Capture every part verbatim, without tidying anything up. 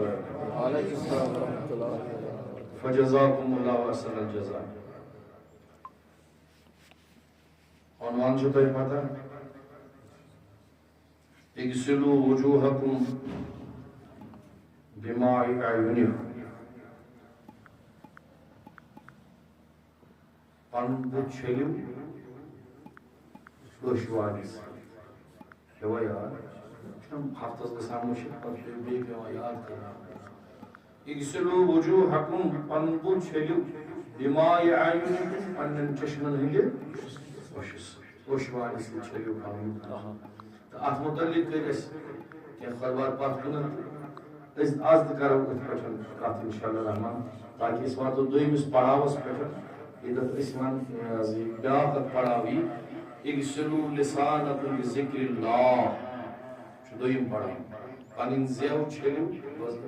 وعلیکم السلام ورحمۃ اللہ وبرکاتہ۔ فجزاکم اللہ احسن الجزاء۔ عنوان چھو تۄہہِ پتہ؟ اغسلوا وجوہکم بماء اعینکم۔ پنُن بُتھ چھٔلِو أچھ والہِ سۭتۍ۔ ہیوا یاد؟ چھُنہ ہفتس گژھان مٔشِتھ، پتہٕ چھُ بیٚیہِ پٮ۪وان یاد کرناوُن۔ اغسلوا وجوہکم، پنُن بُتھ چھٔلِو، بماء اعینکم، پننٮ۪ن چشمن ہٕنٛدِ اوٚشہِ سۭتۍ۔ اوٚش والہِ سۭتۍ چھٔلِو پنُن بُتھ۔ تہٕ اتھ متعلق کٔرۍ اسہِ کینٛہہ خطبات پتھ کُنتھ تہٕ أسۍ آز تہِ کرو أتھۍ پٮ۪ٹھ کتھ انشاءاللہ الرحمن، تاکہ أسۍ واتو دوٚیمِس پڑاوس پٮ۪ٹھ، ییٚتٮ۪تھ أسۍ ونان، یہِ حظ یہِ بیٛاکھ اکھ پڑاو یی، اغسلوا لسانکم بذکر اللہ، چھُ دوٚیِم پڑاو، پنٕنۍ زٮ۪و چھٔلِو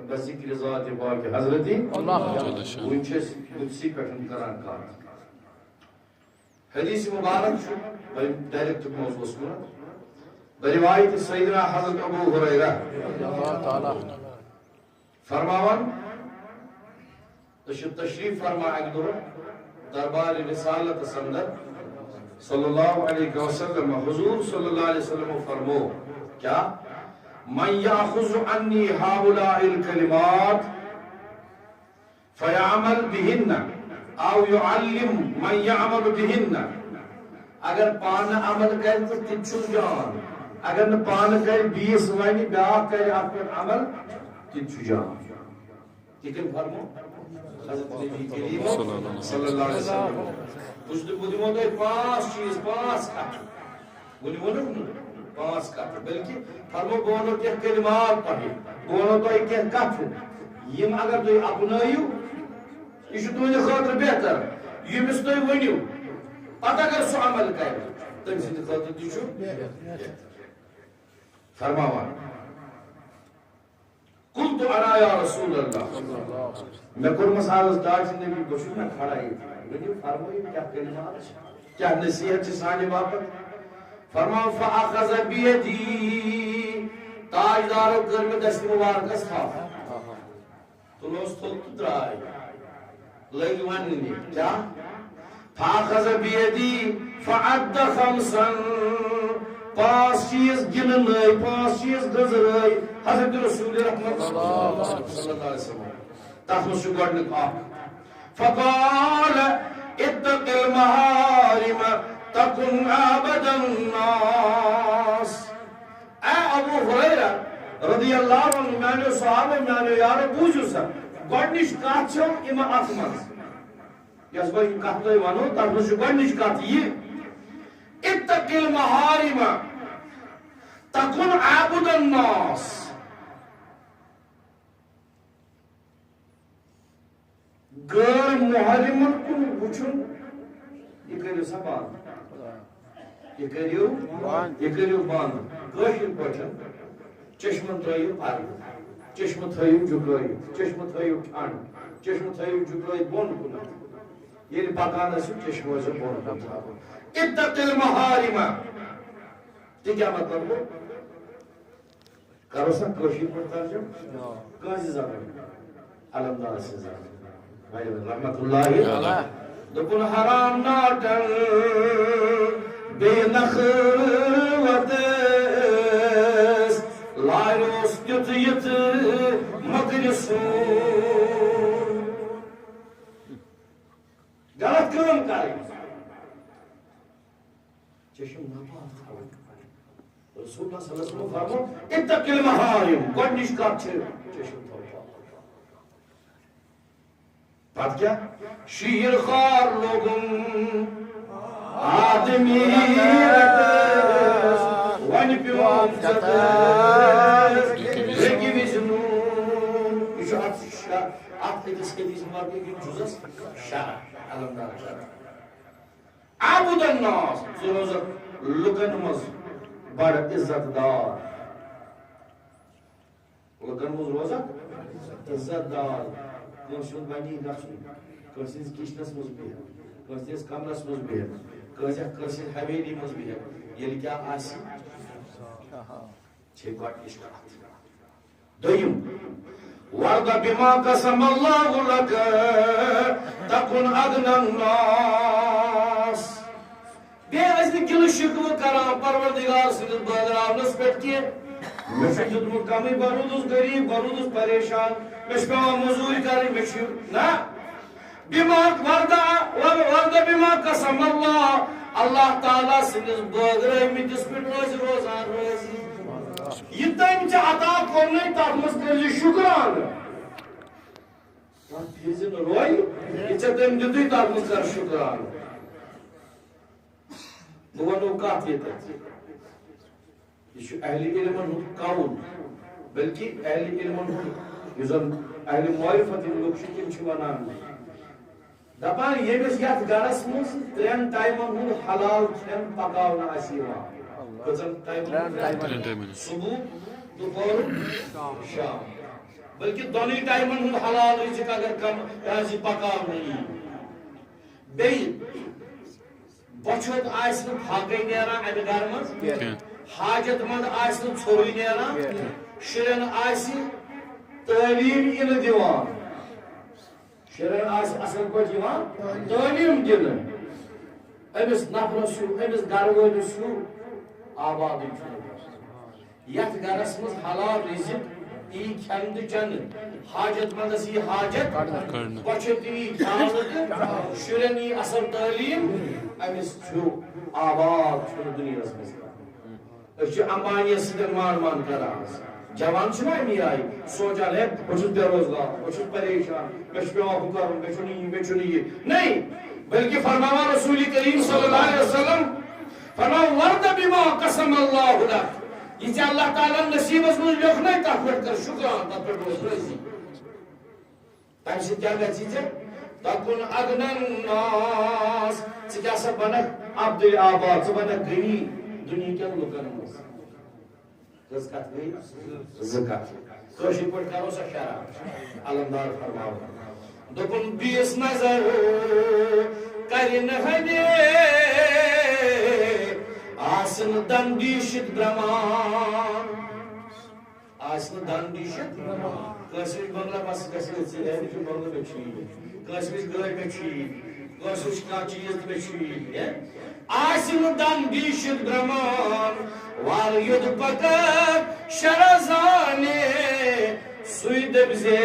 بذکر ذات پاک حضرتی۔ اللہ جل شانہ۔ وۄنۍ چھِ أسۍ بُتھسٕے پٮ۪ٹھ کران کتھ۔ حدیث مبارک چھُ، بہٕ ڈائریکٹ موضوعس کُن۔ بہ روایت سیدنا حضرت ابو ہریرہ رضی اللہ تعالیٰ عنہ۔ فرماوان، تشریف فرما اکہ دۄہ دربار رسالت اندر صلی اللہ علیہ وسلم، حضور صلی اللہ علیہ وسلم فرمو، کیا؟ من یاخذ عنی هؤلاء الکلمات فیعمل بہن او یعلم من یعمل بہن۔ اگر پانہٕ عمل کرِ تہٕ تہِ تہِ چھُس جان، اگر نہٕ پانہٕ کرِ، بیٚیِس ونہِ، بیٛاکھ کرِ اتھ پٮ۪ٹھ عمل، تہِ تہِ چھُ جان۔ تہِ کٔمۍ فرمو؟ حضرت نبی کریم صلی اللہ علیہ وسلم۔ بہٕ چھُس، بہٕ دِمو تۄہہِ پانٛژھ چیٖز، پانٛژھ کتھٕ۔ وۄنۍ ووٚنُکھ نہٕ پانٛژھ کتھٕ، بلکہِ فرمو، بہٕ وَنو کینٛہہ کلمات تۄہہِ، بہٕ وَنو تۄہہِ کینٛہہ کتھٕ، یِم اگر تُہۍ اپنٲیِو، یہِ چھُ تُہنٛدِ خٲطرٕ بہتر۔ ییٚمِس تُہۍ ؤنِو، پتہٕ اگر سُہ عمل کرِ، تٔمۍ سٕنٛدِ خٲطرٕ تہِ چھُ بہتر۔ فرماوان، قلت انا یا رسول اللہ۔ مےٚ کوٚرمَس عرض، ٹاٹھۍ نبی، بہٕ چھُس نہ کھڑا ییٚتہِ۔ ؤنِو، فرمٲیِو، کیٛاہ کلمات چھِ، کیٛاہ نصیحت چھِ سانہِ باپتھ؟ فرماو، فاخذ بیدی، تاجدارو کٔر مےٚ دستہِ مبارکس تھپھ۔ تُلوس تھوٚد تہٕ درٛاے۔ لٔگۍ وننہِ، کیٛاہ؟ فاخذ بیدی فعد خمسا، پانٛژھ چیٖز گِنٛدنٲے، پانٛژھ چیٖز گٔنٛزرٲے حضرت رسول رحمت صلی اللہ علیہ وسلم۔ تتھ منٛز چھُ گۄڈٕنیُک اکھ، فقال، اتق المحارم تکن عبد الناس۔ اے ابو ہریرہ رضی اللہ عنہ، میانیو صحابہ، میانیو یارو، بوٗزِو سا، گۄڈٕنِچ کتھ چھو یِمن اتھ منٛز، یۄس بہٕ یہِ کتھ تۄہہِ ونو، تتھ منٛز چھِ گۄڈٕنِچ کتھ یہِ، اتق المحارم تکن عبد الناس۔ غٲر محرمن کُن وٕچھُن، یہِ کٔرِو سا بنٛد۔ یہِ کٔرِو، یہِ کٔرِو بنٛد۔ کٲشِر پٲٹھۍ، چشمہٕ ترٲیِو پردٕ، چشمہٕ تھٲیِو جُکٲیِتھ، چشمہٕ تھٲیِو ٹھنٛڈ، چشمہٕ تھٲیِو جُکٲیِتھ بۄن کُن۔ ییٚلہِ پکان ٲسِو، چشمہٕ ٲسِو بۄن کُن تھاوُن۔ اتق المحارم۔ تہِ کیٛاہ مطلب گوٚو؟ کرو سا کٲشِر پٲٹھۍ ترجمہٕ؟ آ۔ کٲنٛسہِ زبٲنۍ؟ علمدار سٕنٛز زبٲنۍ۔ رحمت اللہ۔ آ۔ دوٚپُن، حرام ناٹن بیٚیہِ نخوتس، لاریوس تیُتھ یُتھ مکرِ سُنٛد۔ غلط کٲم کرٕنۍ۔ چشم ناپاک تھاوٕنۍ۔ رسول اللہ صلی اللہ علیہ وسلم فرمو، اتق المحارم، گۄڈٕنِچ کتھ چھِ چشم تھاوُن پاک۔ پتہٕ کیٛاہ؟ شیٖر خوار لوگُن آدمی رٹس، وۄنۍ پیوم ژےٚ تہٕ بیٚکہِ وِزِ نوٗن۔ یہِ چھُ اتھ شرح، اتھ أکِس حدیث مبارک کِس جُزس شرح، علمدار شرح۔ عبد الناس، ژٕ روزکھ لُکن منٛز بڑٕ عزت دار۔ لُکن منٛز روزکھ عزت دار۔ کٲنٛسہِ ہُنٛد بنی گژھُن، کٲنٛسہِ ہٕنٛز کچنس منٛز بِہِتھ، کٲنٛسہِ ہٕنٛدِس کمرس منٛز بِہِتھ، کٲنٛسہِ، کٲنٛسہِ ہٕنٛزِ حویلی منٛز بِہِتھ، ییٚلہِ کیٛاہ آسہِ، چھے گۄڈٕنِچ کتھ۔ دوٚیِم، وارض بما قسم الله لك تكن أغنى الناس۔ بیٚیہِ ٲسۍ نہٕ گِلہٕ شِکوٕ کران پروردگار سٕنٛدِس بٲگراونس پٮ۪ٹھ کینٛہہ۔ مےٚ چھُ دیُتمُت کمٕے، بہٕ روٗدُس غریٖب، بہٕ روٗدُس پریشان، مےٚ چھُ پٮ۪وان موٚزوٗرۍ کرٕنۍ، مےٚ چھُ نہ۔ بما وارض، وارض بما قسم الله، اللہ تعالیٰ سٕنٛدِس بٲگرٲومٕتِس پٮ۪ٹھ روزِ روزان رٲضی۔ یہِ تٔمۍ ژےٚ عطا کوٚرنَے، تَتھ منٛز کٔرۍ زِ شُکرانہٕ۔ تَتھ پھِرِ زِ نہٕ روے، یہِ ژےٚ تٔمۍ دیُتُے، تَتھ منٛز کر شُکرانہٕ۔ بہٕ وَنو کَتھ ییٚتٮ۪تھ۔ یہِ چھُ اہلِ علمَن ہُنٛد قول، بلکہِ اہلِ علمَن ہُنٛد، یُس زَن اہلِ معرفت یِم لُکھ چھِ، تِم چھِ وَنان، دَپان، ییٚمِس یَتھ گَرَس منٛز ترٛٮ۪ن ٹایمَن ہُنٛد حلال کھٮ۪ن پَکاونہٕ آسہِ یِوان، کٔژَن ٹایمَن؟ ترٛٮ۪ن ٹایمَن۔ صُبح، دُپہرُک، شام۔ بلکہِ دۄنٕے ٹایمَن ہُنٛد حلال رِزِق اگر کم، یہِ حظ یہِ پَکاونہٕ یی۔ بیٚیہِ بۄچھِ ہوٚت آسہِ نہٕ فاقے نیران اَمہِ گرٕ منٛز۔ کینٛہہ۔ حاجت مند آسہِ نہٕ ژھوٚرُے نیران۔ کینٛہہ۔ شُرٮ۪ن آسہِ تعلیٖم یِنہٕ دِوان۔ شُرٮ۪ن آسہِ اَصٕل پٲٹھۍ یِوان تعلیٖم دِنہٕ۔ أمِس نفرَس ہیوٗ، أمِس گرٕ وٲلِس ہیوٗ آبادٕے چھُنہٕ گژھان۔ یتھ گرس منٛز حلال رزق یی کھٮ۪نہٕ تہٕ چٮ۪نہٕ، حاجت مندس یی حاجت کڑنہٕ۔ بۄچھِ تہِ یی کھیاونہٕ تہٕ شُرٮ۪ن یی اصل تعلیٖم، أمِس چھُ آباد چھُنہٕ دُنیاہس منٛز کانٛہہ۔ أسۍ چھِ امبانیس سۭتۍ مان مان کران۔ جوان چھُنہ امی آیہِ سونٛچان، ہے، بہٕ چھُس بے روزگار، بہٕ چھُس پریشان، مےٚ چھُ پٮ۪وان ہُہ کرُن، مےٚ چھُنہٕ یہِ، مےٚ چھُنہٕ یہِ۔ نہیں، بلکہ فرماوان رسول کریم صلی اللہ علیہ وسلم، فرماو، "وارض بما قسم اللہ لک"۔ یہِ ژےٚ اللہ تعالیٰ ہن نصیٖبس منٛز لیوٚکھنَے، تَتھ پٮ۪ٹھ کر شُکران، تَتھ پٮ۪ٹھ روز رٲضی۔ تَمہِ سۭتۍ کیٛاہ گژھِ ژےٚ؟ تکن اغنی الناس۔ ژٕ کیٛاہ سا بنکھ عبدالآباد، ژٕ بنکھ غنی دُنیہکٮ۪ن لُکن منٛز۔ کٔژ کتھ گٔے؟ زٕ کتھ۔ کٲشِر پٲٹھۍ کرو سا شرح۔ علمدار فرماوان۔ دوٚپُن، بیٚیِس نظر کرِ نہٕ ہنے، آسہِ نہٕ دندی شد برمان۔ آسہِ نہٕ دندی شد۔ کٲنٛسہِ وٕچھ بنگلہ بس گژھِ نہٕ ژےٚ، أمِس چھُ بنگلہٕ مےٚ چھُ یہِ۔ کٲنٛسہِ وٕچھ گٲڑۍ مےٚ چھُ یہِ۔ کٲنٛسہِ وٕچھ کانٛہہ چیٖز تہٕ مےٚ چھُ یہِ۔ ہے؟ آسہِ نہٕ دم بیٖشِتھ برٛمان، وارٕ یوٚد پککھ شرع زانہِ، سُے دٔپۍ زِ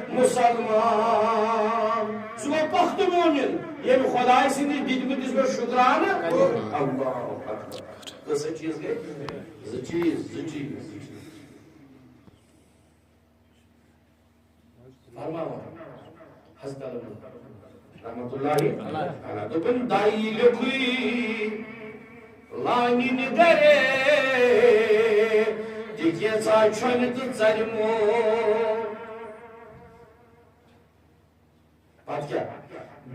مُسلمان۔ سُہ گوٚو پۄختہٕ مومِن، ییٚمۍ خۄداے سٕنٛدِس دِتمٕتِس پٮ۪ٹھ شُکرانہٕ۔ اللہ اکبر۔ کۭژاہ چیٖز گٔے؟ زٕ چیٖز، زٕ چیٖز۔ فرماوان حضرت علم رحمت اللہ علیہ، دوٚپُن، دَے لیوٚکھُے لانہِ نِگرے، تہِ کینٛژھا چھۄنہِ تہٕ ژَرِ مو۔ پتہٕ کیٛاہ؟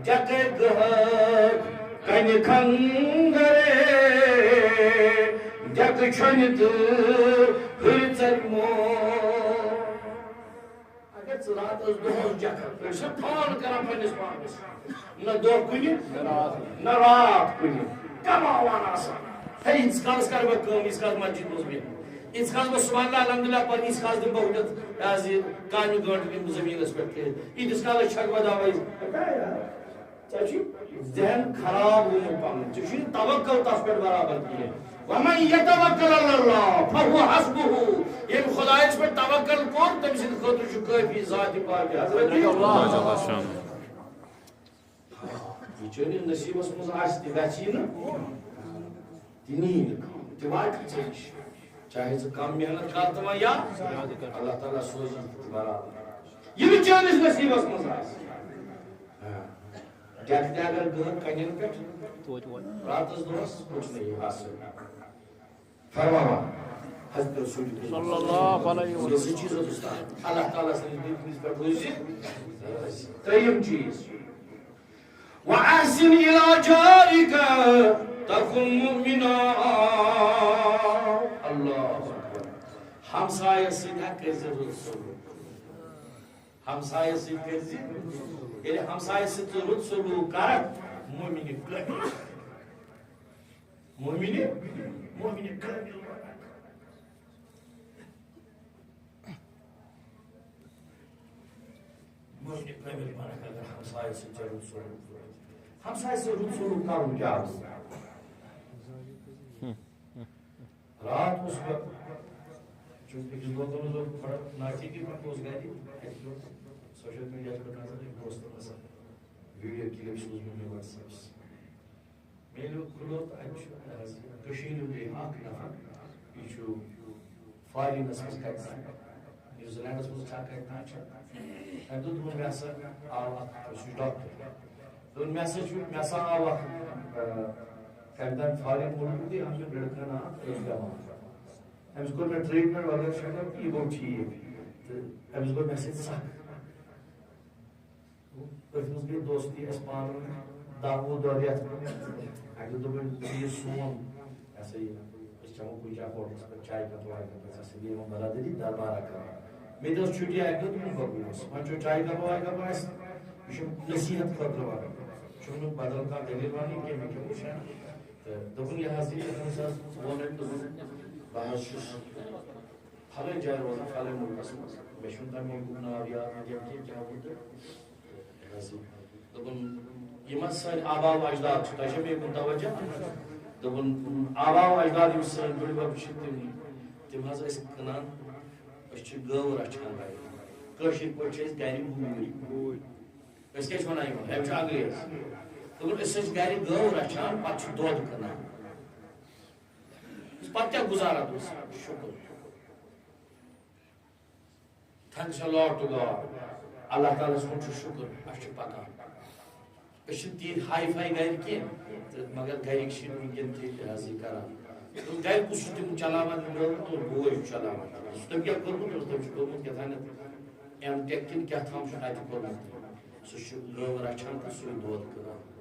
ڈٮ۪کَے گٔہَکھ کنہِ کھنٛگرے، ڈٮ۪کہٕ چھۄنہِ تہٕ ہُرِ ژَرِ مو۔ اگر ژٕ راتس دۄہس جکھر کٔرۍ سا فون کران پننِس پانس، نہ دۄہ کُنہِ، نہ راتھ کُنہِ، کماوان آسان۔ ہے، ییٖتِس کالس کرٕ بہٕ کٲم، ییٖتِس کالس مسجد منٛز بیٚہمہٕ، ییٖتِس کالس بہٕ سبحان اللہ الحمدللہ پرٕ، ییٖتِس کالس دِمہٕ بہٕ ہُتٮ۪تھ، یہِ حظ یہِ کانہِ گٲنٛٹہٕ یِم زٔمیٖنس پٮ۪ٹھ کٔرِتھ، ییٖتِس کالس چھکہٕ بہٕ دوٲیی۔ ژےٚ چھُے ذہن خراب گوٚمُت پنُن، ژےٚ چھُے نہٕ توکل تس پٮ۪ٹھ برابر کینٛہہ۔ ومن یتوکل علی اللہ فہو حسبہ۔ ییٚمۍ خۄدایَس پٮ۪ٹھ توکل کوٚر، تٔمۍ سٕنٛدِ خٲطرٕ چھُ کٲفی ذاتِ پاک حضرت۔ اللہ جل شانہ۔ یہِ چٲنِس نصیٖبس منٛز آسہِ تہِ گژھی نہٕ، تہِ نی نہٕ، تہِ واتہِ ژےٚ نِش۔ چاہے ژٕ کم محنت کر تہٕ وۄنۍ یا اللہ تعالیٰ سوزی تہِ برابر۔ یہِ نہٕ چٲنِس نصیٖبس منٛز آسہِ۔ ہاں۔ ڈٮ۪کہٕ تہِ اگر گٔہَن کَنٮ۪ن پٮ۪ٹھ، توتہِ وۄنۍ۔ راتَس دۄہَس کُس نہٕ یہِ حاصِل۔ فرماوان حضرت رسول کریم صلی اللہ علیہ وسلم۔ یہِ زٕ چیٖز اوس آسان۔ اللہ تعالیٰ سٕنٛدِس نبی سٕنٛدِس پٮ۪ٹھ روٗزِ۔ ترٛیٚیِم چیٖز، وَأَحْسِنْ إِلَىٰ جَارِكَ تَكُنْ مُؤْمِنًا۔ اللہ اکبر۔ ہمسایَس سۭتۍ ہا کٔرۍ زِ رُت سلوٗک۔ ہمسایَس سۭتۍ کٔرۍ زِ، ییٚلہِ ہمسایَس سۭتۍ ژٕ رُت سلوٗک کرکھ، مومنہِ کٲمِل۔ مومنہِ، مومنہِ کٲمِل۔ گۄڈٕنیُک کٲمِل پَرَکھ اگر ہمسایَس سۭتۍ ژےٚ رُت سلوٗک کوٚرُتھ۔ ہمسایَس سۭتۍ رُت سلوٗک کَرُن کیٛاہ گوٚو؟ راتھ اوس مےٚ، چوٗنٛکہِ أکِس دۄن دۄہَن اوس تھوڑا ناٹِکی پٮ۪ٹھ اوس گَرِ، اَتہِ پیوٚو سوشل میٖڈیاہَس پٮ۪ٹھ نظر، أکۍ دوستَن ہسا ویٖڈیو کِلِپ سوٗز مےٚ مےٚ WhatsApp-س۔ مےٚ ییٚلہِ کھُلوو تہٕ اَتہِ چھُ، یہِ حظ، کٔشیٖرِ ہُنٛدُے اَکھ نفر، یہِ چھُ فارینَس منٛز کَتہِ تام، نیوزی لینڈَس منٛز چھا کَتہِ تام چھا۔ تٔمۍ دوٚپ، دوٚپُن، مےٚ ہسا آو اَکھ، سُہ چھُ ڈاکٹر۔ دوٚپُن، مےٚ ہسا چھُ، مےٚ ہسا آو اَکھ، آ، کَتہِ تام فارین مُلکہٕ تہِ، اَتھ چھُ لٔڑکہٕ ناو عٲبِدہ محمد۔ أمِس کوٚر مےٚ ٹرٛیٖٹمٮ۪نٛٹ وغٲرٕ شغٲرٕ تہٕ یہِ گوٚو ٹھیٖک۔ تہٕ أمِس گوٚو مےٚ سۭتۍ سَکھ۔ أتھۍ منٛز گٔے دوستی اَسہِ پانہٕ ؤنۍ دَہ وُہ دۄہ رٮ۪تھ۔ اَکہِ دۄہ دوٚپُن، "ژٕ یہِ سون، یہِ ہسا یہِ، أسۍ چٮ۪مو کُنہِ جایہِ ہوٹلَس پٮ۪ٹھ چایہِ کَپ واے کَپ، ژےٚ سۭتۍ یِمو برادٔری دربارہ کَرو۔" مےٚ تہِ ٲس چھُٹی اَکہِ دۄہ، دوٚپُن، "بہٕ گوس۔" وۄنۍ چیوٚو چایہِ کَپ واے کَپ اَسہِ، یہِ چھُ نصیٖحت خٲطرٕ وَنان، چھُنہٕ بدل کانٛہہ دٔلیٖل وَنٕنۍ کینٛہہ، مےٚ کیٛاہ وُچھ ہا۔ تہٕ دوٚپُن، یہِ حظ یہِ، أمِس حظ ووٚن أمۍ، دوٚپُن، بہٕ حظ چھُس پھلٲنۍ جایہِ روزان، پھلٲنۍ مُلکَس منٛز۔ مےٚ چھُنہٕ تَمہِ مُلکُک ناو یاد وٕنکٮ۪ن کینٛہہ، کیٛاہ گوٚو تہٕ، دوٚپُن، یِم حظ سٲنۍ آبا و اجداد چھِ، تۄہہِ چھا بیٚیہِ کُن توجہ؟ دوٚپُن، آبا و اجداد یِم سٲنۍ بٕڈبب چھِ، تِم، تِم حظ ٲسۍ کٕنان، أسۍ چھِ گٲوٕ رَچھان گَرِ۔ کٲشِرۍ پٲٹھۍ چھِ أسۍ گَرِ گوٗرۍ۔ أسۍ کیٛاہ چھِ وَنان یِمَن؟ یِم چھِ انگریز۔ دوٚپُن، أسۍ ٲسۍ گَرِ گٲوٕ رَچھان، پَتہٕ چھِ دۄد کٕنان۔ پَتہٕ کیٛاہ گُزارا دوٚپُس؟ شُکُر۔ Thanks a lot to God۔ اللہ تعالیٰ ہَس کُن چھُ شُکُر، اَسہِ چھُ پَکان۔ أسۍ چھِنہٕ تیٖتۍ ہاے فاے گَرِ کینٛہہ، تہٕ مگر گَرِکۍ چھِ وٕنکٮ۪ن تہِ یہِ حظ یہِ کَران۔ تہٕ گَرِ کُس چھُ تِم چَلاوان؟ مےٚ دوٚپ، بوے چھُ چَلاوان۔ تٔمۍ کیٛاہ کوٚرمُت اوس؟ تٔمۍ چھُ کوٚرمُت کیٛاہ تام ایم ٹیک کِنہٕ کیٛاہ تام چھُ اَتہِ کوٚرمُت۔ سُہ چھُ گٲوٕ رَچھان تہٕ سُے دۄد کٕنان۔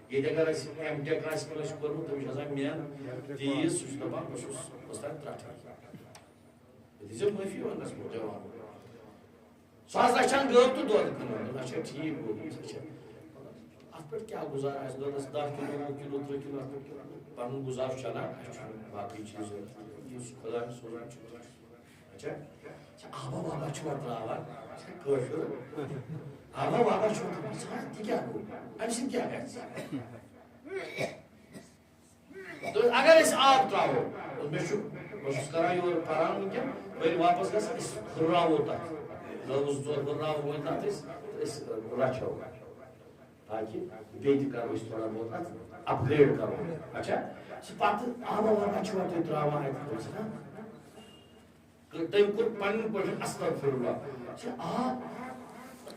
ییٚتہِ اگر اَسہِ ایم ٹیک آسہِ کٲنٛسہِ کوٚرمُت، تٔمِس چھِ آسان مین تیٖژ، سُہ چھُ دَپان، بہٕ چھُس، بہٕ چھُس تَتہِ رَٹان۔ ییٚتہِ چھِ معٲفی وَننَس منٛز دِوان۔ سُہ حظ رَچھان گٲو تہٕ دۄد کٕنان۔ اچھا، ٹھیٖک گوٚو۔ اچھا، اَتھ پٮ۪ٹھ کیٛاہ گُزارٕ آسہِ؟ دۄدَس دَہ کِلوٗ، وُہ کِلوٗ، تٕرٛہ کِلوٗ، اَتھ پٮ۪ٹھ پَنُن گُزارٕ چَلان۔ اَسہِ چھُنہٕ باقٕے چیٖز ضوٚرَتھ۔ یُس خۄدایَن سوزان چھُ۔ اچھا، اچھا، آبا وابا چھُوا ترٛاوان؟ کٲشُر۔ آبا وابا چھُوا ترٛاوان؟ ژٕ وَن، تہِ کیٛاہ گوٚو؟ اَمہِ سۭتۍ کیٛاہ گژھِ؟ تہٕ اگر أسۍ آب ترٛاوو، تہٕ مےٚ چھُ، بہٕ چھُس کران یورٕ پران وٕنکٮ۪ن، بہٕ ییٚلہِ واپس گژھٕ، أسۍ ہُرراوو تَتھ۔ گٲوٕ زٕ ژور ہُرراوو وۄنۍ تَتھ أسۍ، تہٕ أسۍ رَچھو۔ تاکہِ بیٚیہِ تہِ کرو أسۍ تھوڑا بہت اَتھ اپگریڈ کرو۔ اچھا، سُہ پَتہٕ آبا وابا چھُوا تُہۍ ترٛاوان اَتہِ؟ دوٚپُس، نہ۔ تہٕ تٔمۍ کوٚر پنٕنۍ پٲٹھۍ استغفر اللہ۔ چھِ آب۔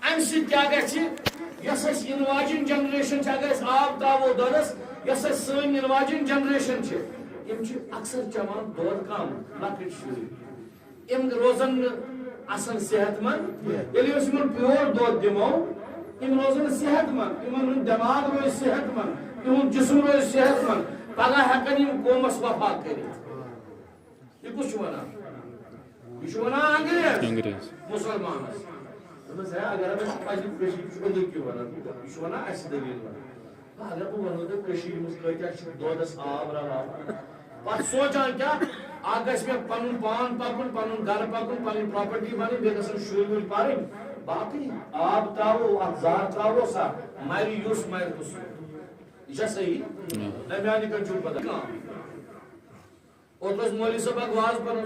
اَمہِ سۭتۍ کیٛاہ گژھِ؟ یۄس اَسہِ یِنہٕ واجٮ۪ن جنریشن چھِ، اگر أسۍ آب ترٛاوو دۄدَس، یۄس اَسہِ سٲنۍ یِنہٕ واجٮ۪ن جنریشن چھِ، یِم چھِ اکثر چٮ۪وان دۄد کم، لۄکٕٹۍ شُرۍ۔ یِم روزن نہٕ اصل صحت مند۔ ییٚلہِ أسۍ یِمن پیور دۄد دِمو، یِم روزن صحت مند، یِمن ہُنٛد دٮ۪ماغ روزِ صحت مند، یِہُنٛد جسم روزِ صحت مند۔ پگاہ ہٮ۪کن یِم قومس وفا کٔرِتھ۔ یہِ کُس چھُ وَنان؟ یہِ چھُ وَنان انگریز۔ انگریز۔ مُسلمانس۔ دوٚپمَس، ہے، اگر اَسہِ پَزِ کٔشیٖرِ، یہِ چھُ أنٛدٕرۍ کِنۍ وَنان۔ یہِ چھُ وَنان اَسہِ دٔلیٖل وَنان۔ وۄنۍ اگر بہٕ وَنو تۄہہِ، کٔشیٖرِ منٛز کۭتیٛاہ چھِ دۄدَس آب رَلاوان۔ پَتہٕ سونٛچان کیٛاہ؟ اَکھ گژھِ مےٚ پَنُن پان پَکُن، پَنُن گَرٕ پَکُن، پَنٕنۍ پراپرٹی بَنٕنۍ، بیٚیہِ گژھن شُرۍ وُرۍ پَرٕنۍ۔ باقٕے آب ترٛاوو، اَتھ زَر ترٛاوو سا، مَرِ یُس مَرِ تہٕ سُہ۔ یہِ چھا صحیح؟ نہ، میٛانہِ کَتھِ چھُ پَتہ۔ کانٛہہ۔ اوترٕ اوس مولوی صٲب اکھ واز پران،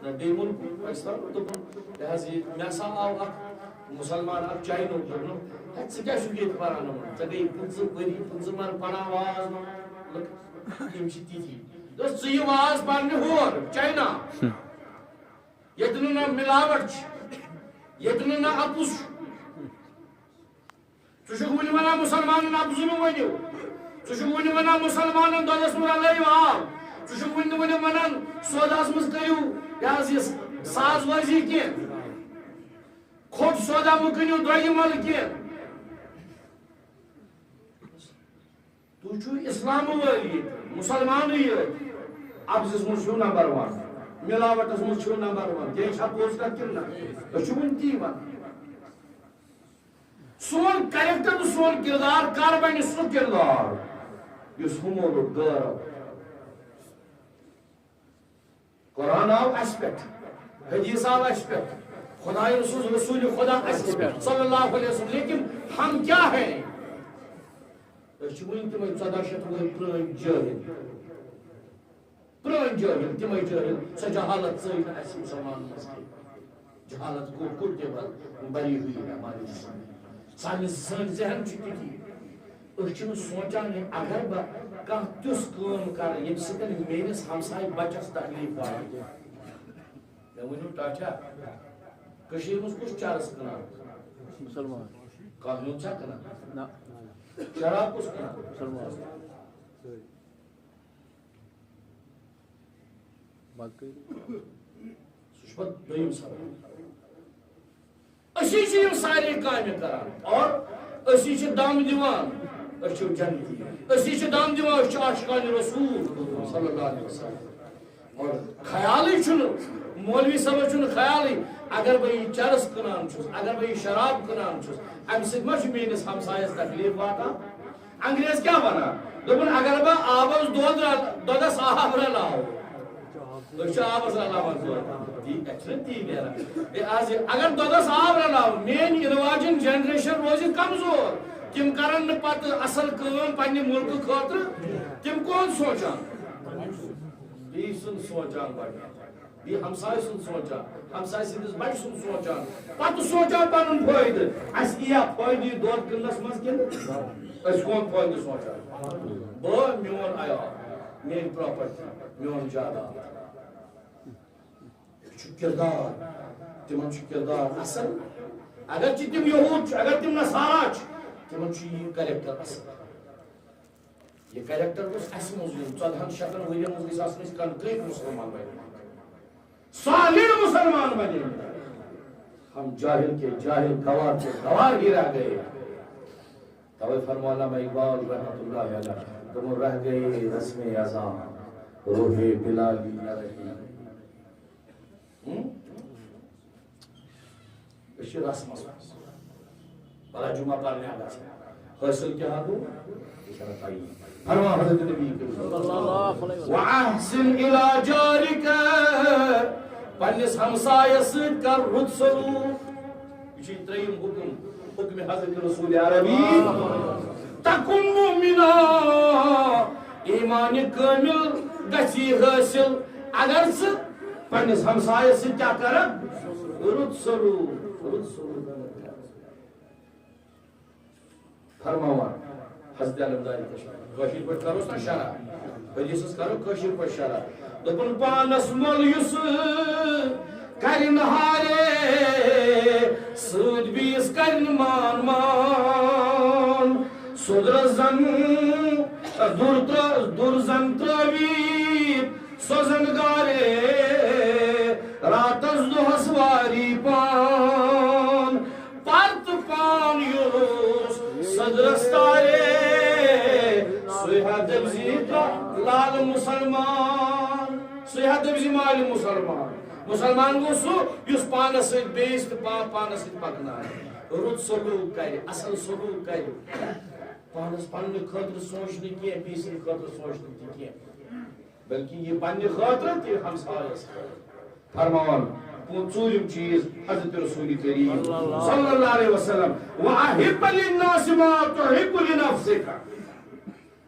نہ، بیٚیہِ ووٚن پاکستان، دوٚپُن، یہِ حظ یہِ، مےٚ ہسا آو اکھ مُسلمان اکھ چاینُک، دوٚپُن، ہے، ژٕ کیٛاہ چھُکھ ییٚتہِ پران یِمن؟ ژےٚ گٔے پٕنٛژٕہ ؤری، پٕنٛژٕہ مَرٕ پران واز، مطلب، یِم چھِ تِتھی۔ دوٚپُس، ژٕ یہِ واز پرنہِ ہور، چاینا۔ ییٚتہِ نہٕ نہ مِلاوٹ چھِ، ییٚتہِ نہٕ نہ اَپُز چھُ۔ ژٕ چھُکھ وُنہِ وَنان مُسلمانن اَپزُے مہٕ ؤنِو۔ ژٕ چھُکھ وُنہِ وَنان مُسلمانن دۄدَس منٛز رَلٲیِو آب۔ ژٕ چھُکھ وُنہِ، وُنہِ وَنان سوداہَس منٛز کٔرِو یہِ حظ یہِ ساز بٲزی کینٛہہ۔ کھوٚٹ سودا مہٕ کٕنِو درٛۄجہِ مَلہٕ کینٛہہ۔ تُہۍ چھِو اِسلام وٲلۍ ییٚتہِ، مُسلمانٕے یٲتۍ۔ اَپزِس منٛز چھِو نمبر ون، مِلاوٹَس منٛز چھِو نمبر ون۔ یہِ چھا پوٚز کَتھ کِنہٕ نہ؟ أسۍ چھِ وُنہِ تی وَنان۔ سون کریکٹر تہٕ سون کردار کر بنہِ سُہ کردار یُس ہُمو لوٚگ غٲرو؟ قرآن آو اَسہِ پٮ۪ٹھ، حدیث آو اَسہِ پٮ۪ٹھ، خدایَن سوٗز رسول خدا اَسہِ صلی اللہ علیہ وسلم، لیکن ہم کیا ہیں؟ أسۍ چھِ وٕنہِ تِمَے ژۄداہ شیٚتھ وُہٕرۍ پرٛٲنۍ جٲہِل۔ پرٛٲنۍ جٲہِل، تِمَے جٲہِل، سۄ جہالت ژٔج نہٕ اَسہِ مُسلمانَن منٛز کینٛہہ۔ جہالت کو کُٹتے بل بری ہوئی ہے ہمارے جسم میں۔ سانہِ، سٲنۍ ذہن چھُ تِتی۔ أسۍ چھِنہٕ سونٛچانٕے، اگر بہٕ کانٛہہ تیُژھ کٲم کَرٕ، ییٚمہِ سۭتۍ میٛٲنِس ہمسایہِ بَچَس تکلیٖف واتہِ۔ مےٚ ؤنِو، ٹاٹھا، کٔشیٖرِ منٛز کُس چرس کٕنان؟ مُسلمان۔ کانٛہہ ہیوٚن چھا کٕنان؟ نہ۔ شراب کُس کٕنان؟ مُسلمان۔ باقٕے۔ سُہ چھُ پتہٕ دوٚیِم سوال۔ أسی چھِ یِم سارے کامہِ کران اور أسی چھِ دم دِوان، أسۍ چھِ جنتی۔ أسی چھِ دم دِوان، أسۍ چھِ عاشقانِ رسول صلی اللہ علیہ وسلم۔ اور خیالٕے چھُنہٕ، مولوی صٲبَس چھُنہٕ خیالٕے، اگر بہٕ یہِ چرس کٕنان چھُس، اگر بہٕ یہِ شراب کٕنان چھُس، اَمہِ سۭتۍ ما چھُ میٛٲنِس ہمسایَس تکلیٖف واتان؟ انگریز کیٛاہ وَنان؟ دوٚپُن، اگر بہٕ آبَس دۄد رَل-، دۄدَس آب رَلاوٕ، أسۍ چھِ آبَس رَلاوان دۄد، تی، اَسہِ چھُنہٕ تی نیران۔ ہے، آز یہِ، اگر دۄدَس آب رَلاوٕ، میٛٲنۍ یِنہٕ واجٮ۪ن generation روزِ کمزور، تِم کَرَن نہٕ پَتہٕ اَصٕل کٲم پنٛنہِ مُلکہٕ خٲطرٕ، تِم کون سونٛچان؟ بیٚیہِ سُنٛد سونٛچان گۄڈٕ۔ بیٚیہِ ہمسایہِ سُنٛد سونٛچان، ہمسایہِ سٕنٛدِس بچہٕ سُنٛد سونٛچان، پتہٕ سونٛچان پنُن فٲیدٕ۔ اَسہِ یِیا فٲیدٕ یہِ دۄد کٕننس منٛز کِنہٕ أسۍ کون فٲیدٕ سونٛچان؟ بہٕ، میون عیال، میٲنۍ property، میون جاداد۔ یہِ چھُ کردار، تِمن چھُ کردار اصل۔ اگر چھِ تِم یہوٗد چھِ، اگر تِم نصارا چھِ، تِمن چھُ یہِ character اصل۔ یہ کریکٹر گوٚژھ اَسہِ منٛز یُن۔ ژۄدہَن شیٚتَن ؤرین منٛز گٔژھۍ آسٕنۍ أسۍ concrete مُسلمان بنیمٕتۍ، solid مُسلمان بنیمٕتۍ۔ ہم جاہل کے جاہل، گوار کے گوار ہی رہ گئے۔ توے فرمایا علامہ اقبال رحمت اللہ علیہ، دوٚپُن، رہ گئے رسم ازاں روح بلالی نہ رہی۔ ہم؟ أسۍ چھِ رسمس منٛز۔ بلا جمعہ پرنہِ آ گژھان۔ حٲصِل کیٛاہ گوٚو؟ یہِ چھِ اَتھ پَیی۔ فرمان حضرت نبی کریم۔ وَأَحْسِنْ إِلَى جَارِكَ، پننِس ہمسایس سۭتۍ کر رُت سلوک۔ یہِ چھُ ترٛیٚیِم حُکُم، حُکمِ حضرت رسول عربی۔ تَكُنْ مُؤْمِنًا، ایمان کٲمِل گژھی حٲصِل، اگر ژٕ پننِس ہمسایس سۭتۍ کیٛاہ کرکھ؟ رُت سلوک، رُت سلوک۔ فرماوان حضرت علمدار کشمیٖری، کٲشِر پٲٹھۍ کروس نا شرح، حدیثس کرو کٲشِر پٲٹھۍ شرح۔ دوٚپُن، پانس مۄل یُس کرِ نہارے سۭتۍ بیٚیِس کرِ نہٕ مان مان۔ سُدرس زن دُر ترٛ-، دُر زن ترٛٲوِتھ سوزن گارے راتس دۄہس واری پان۔ پر تہٕ پان یُس سدرس تارے، سُے ہا دٔپزِ لال مُسلمان، سُے ہا دٔپزِ مالہِ مُسلمان۔ مُسلمان گوٚو سُہ یُس پانس سۭتۍ بیٚیِس تہٕ پا-، پانس سۭتۍ پکنایہِ، رُت سلوک کرِ، اصل سلوک کرِ، پانس پننہِ خٲطرٕ سونچہِ نہٕ کینٛہہ، بیٚیہِ سٕنٛدِ خٲطرٕ سونچہِ نہٕ تہِ کینٛہہ۔ بلکہ یہ پننہِ خٲطرٕ تہِ ہمسایس خٲطرٕ۔ فرماوان، پو-، ژوٗرِم چیٖز حضرت رسول کریم صلی اللہ علیہ وسلم، وَأَحِبَّ لِلنَّاسِ مَا تُحِبُّ لِنَفْسِكَ۔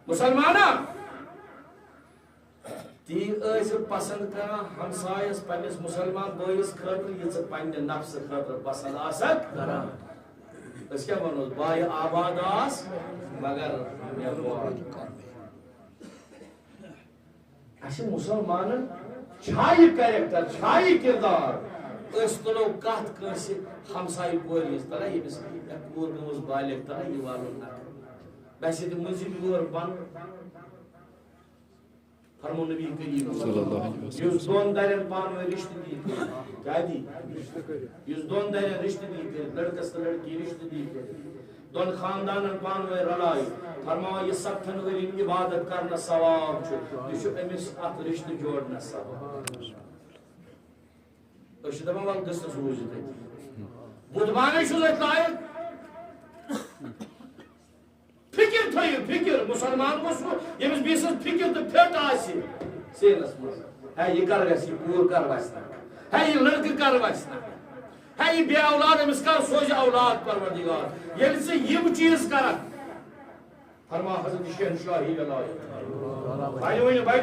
مُسلمانا، تی ٲسۍ پسند کران ہمسایس پننِس مُسلمان بٲیِس خٲطرٕ، یہِ ژٕ پننہِ نفسہٕ خٲطرٕ پسند آسکھ کران۔ أسۍ کیٛاہ ونو، بایہِ آباد آس مگر مےٚ ووت۔ اَسہِ مُسلمانن چھا یہِ character، چھا یہِ کردار؟ أسۍ تُلو کتھ کٲنٛسہِ ہمسایہِ کورِ ہٕنٛز، تلہ ییٚمِس یہِ کوٗر گٔمٕژ بالغ، تلہ یہِ والُن نکھٕ۔ بس ییٚتہِ مٔنٛزِم یور بنُن۔ فرمو نبی کریم صلی اللہ علیہ وسلم۔ یُس دۄن درٮ۪ن پانہٕ ؤنۍ رشتہٕ دی کٔرِتھ، کیٛاہ دی؟ یُس دۄن درٮ۪ن رشتہٕ دی کٔرِتھ، لڑکس تہٕ لڑکی رشتہٕ دی کٔرِتھ، دۄن خاندانن پانہٕ ؤنۍ رلایہِ، فرماوان، یہِ ستتھن ؤرین عبادت کرنس ثواب چھُ، یہِ چھُ أمِس اتھ رشتہٕ جوڑنس ثواب۔ أسۍ چھِ دپان، ولہٕ گٔژھنس روٗزِتھ أتی۔ بُدھ بانے چھُس أتھۍ لایق۔ فکر تھٲیِو، فکر۔ مُسلمان گوٚژھ سُہ، ییٚمِس بیٚیِس ہٕنٛز فکر تہٕ فِٹ آسہِ سیلس منٛز۔ ہے، یہِ کر گژھِ، یہِ کوٗر کر وَسہِ نا؟ ہے، یہِ لڑکہٕ کر وَسہِ نا؟ ہے، یہِ بے اولاد، أمِس کر سوزِ اولاد پروردگار؟ ییٚلہِ ژٕ یِم چیٖز کرکھ، فرما حضرت شہنشاہی ولایت۔ بڑِ وۄنۍ بڑِ۔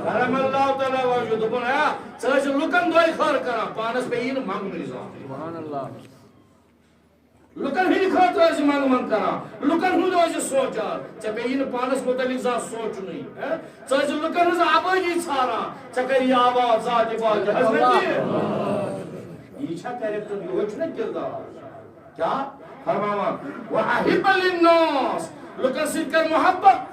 کرم اللہ تعالیٰ وجہ۔ دوٚپُن، ہے، ژٕ ٲسۍ لُکن دۄے خٲر کران، پانس پیٚیی نہٕ منٛگنٕے زانٛہہ۔ سبحان اللہ۔ لُکن ہٕنٛدِ خٲطرٕ ٲسۍ منٛگہٕ منٛگہٕ کران، لُکن ہُنٛد ٲسۍ سونٛچان، ژےٚ پیٚیی نہٕ پانس مُتعلق زانٛہہ سونٛچُنٕے۔ ہے، ژٕ ٲسۍ لُکن ہٕنٛز آبٲدی ژھاران، ژےٚ کری آواز ذاتِ پاک حضرت۔ یہِ چھا character، یِہوٚے چھُنہ کردار؟ کیٛاہ فرماوان؟ وَأَحِبَّ لِلنَّاسِ، لُکن سۭتۍ کر محبت۔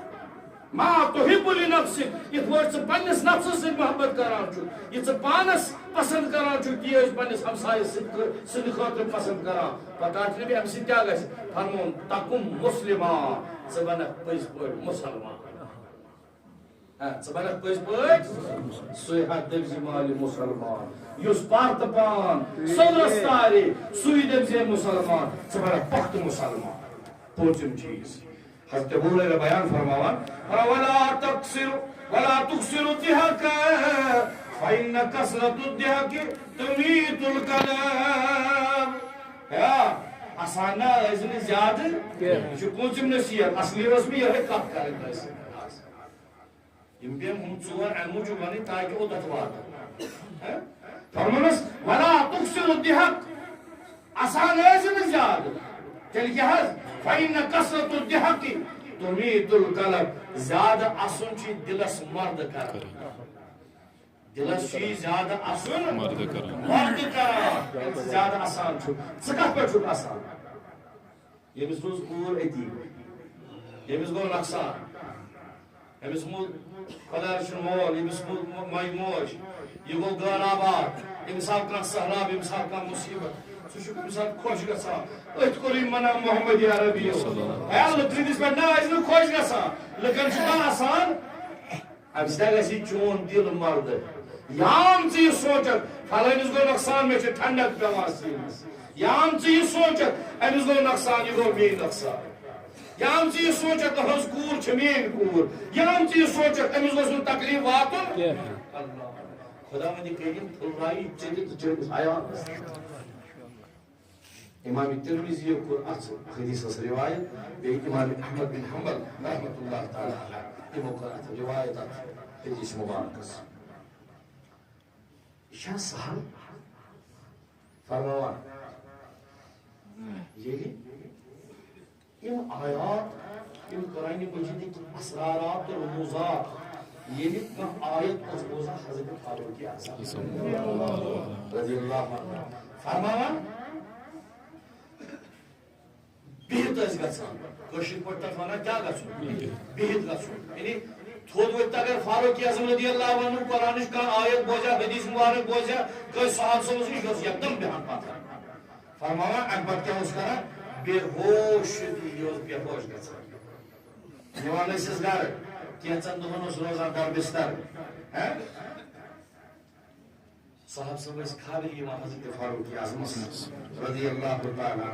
ما تحب لنفسک، یِتھ پٲٹھۍ ژٕ پننِس نفسس سۭتۍ محبت کران چھُکھ، یہِ ژٕ پانس پسند کران چھُکھ، تی ٲسۍ پننِس ہمسایس سۭتۍ خٲ-، سٕنٛدِ خٲطرٕ پسند کران۔ پتہٕ آسہِ نبی امہِ سۭتۍ کیٛاہ گژھِ؟ فرمووُن، تکم مسلما، ژٕ بنکھ پٔزۍ پٲٹھۍ مُسلمان۔ ہا، ژٕ بنکھ پٔزۍ پٲٹھۍ، سُے ہا دٔپۍ زِ مالہِ مُسلمان، یُس پرتہٕ پان سوٚدرس تارِ، سُے دٔپۍ زِ مُسلمان، ژٕ بنکھ پختہٕ مُسلمان۔ پوٗنٛژِم چیٖز۔ حضرت ابو ہریرہ بیان فرماوان، ولا تقصر، ولا تقصر الضحك، فإن كثرة الضحك تميت القلب۔ یا، اسان نہ ٲسۍ نہٕ زیادٕ، کینٛہہ۔ یہِ چھُ پوٗنٛژِم نصیحت، اصلی ٲس مےٚ یِہوٚے کتھ کرٕنۍ تۄہہِ سۭتۍ۔ یِم پیٚم ہُم ژور اَمہِ موٗجوٗب وَنٕنۍ تاکہِ اوٚتَتھ واتو۔ ہہ؟ فرموونَس، ولا تقصر الضحك، اَسان ٲسۍ نہٕ زیادٕ۔ تیٚلہِ کیٛاہ حظ؟ فإن كثرة الضحك تميت القلب، زیادٕ اَسُن چھُ دِلَس مَردٕ کران۔ دِلَس چھُ یہِ زیادٕ اَسُن مَردٕ کران۔ مَردٕ کران۔ ییٚلہِ ژٕ زیادٕ اَسان چھُکھ، ژٕ کَتھ پٮ۪ٹھ چھُکھ اَسان؟ ییٚمِس روٗز کوٗر أتی، ییٚمِس گوٚو نۄقصان، أمِس موٗد خۄداے سُنٛد مول، ییٚمِس موٗد مو-، ماجہِ موج، یہِ گوٚو غٲر آباد، أمِس آو کانٛہہ سہلاب، أمِس آو کانٛہہ مُصیٖبت، سُہ چھُ کُنہِ ساتہٕ خۄش گژھان۔ أتھۍ کوٚرُے منع محمد عربی یو۔ ہے، لُکہٕ سٕنٛدِس پٮ۪ٹھ نہ ٲسۍ نہٕ خۄش گژھان، لُکن چھُ نہ آسان۔ اَمہِ سۭتۍ گژھِ چون دِل مَردٕ۔ یام ژٕ یہِ سونٛچکھ، فلٲنِس گوٚو نۄقصان، مےٚ چھِ ٹھنڈک پٮ۪وان سیٖنَس۔ یام ژٕ یہِ سونٛچکھ، أمِس گوٚو نۄقصان، یہِ گوٚو مے نۄقصان۔ یام ژٕ یہِ سونٛچکھ، تٕہٕنٛز کوٗر چھِ میٛٲنۍ کوٗر۔ یام ژٕ یہِ سونٛچکھ، أمِس گوٚژھ نہٕ تکلیٖف واتُن۔ کینٛہہ۔ اللہ۔ خۄداوندِ کٔرِم پھُلرایی ژٔٹِتھ تہٕ چٲنِس عیالَس۔ امام ترمذی یو کوٚر اتھ حدیثس روایت، بیٚیہِ امام احمد بن حنبل رحمۃ اللہ تعالیٰ علیہ، تِمو کٔر اتھ روایت، اتھ حدیث مبارکس۔ یہِ چھا سہل؟ فرماوان، ییٚلہِ یِم آیات، یِم قرآن مجیدٕکۍ اسرارات تہٕ رموزات، ییٚلہِ کانٛہہ آیت ٲس بوزان حضرت فاروق اعظم رضی اللہ عنہ فرماوان، بِہِتھ ٲسۍ گژھان۔ کٲشِر پٲٹھۍ تَتھ وَنان کیٛاہ گژھُن؟ بِہِتھ گژھُن۔ یعنی تھوٚد ؤتھِتھ اگر فاروق اعظم رضی اللہ عنہ قرآنٕچ کانٛہہ آیت بوزِ ہا، حدیث مبارک بوزِ ہا، کٲنٛسہِ صحابہٕ صٲبَس نِش، یہِ اوس یکدم بیٚہان پَتھر۔ فرماوان، اَمہِ پَتہٕ کیٛاہ اوس کران؟ بے ہوش، یہِ اوس بے ہوش گژھان۔ نِوان ٲسِس گرٕ، کینٛژَن دۄہَن اوس روزان در بستر۔ ہہ؟ صاحب صٲب ٲسۍ خبرِ یِوان حضرت فاروق اعظمس رضی اللہ تعالیٰ عنہ۔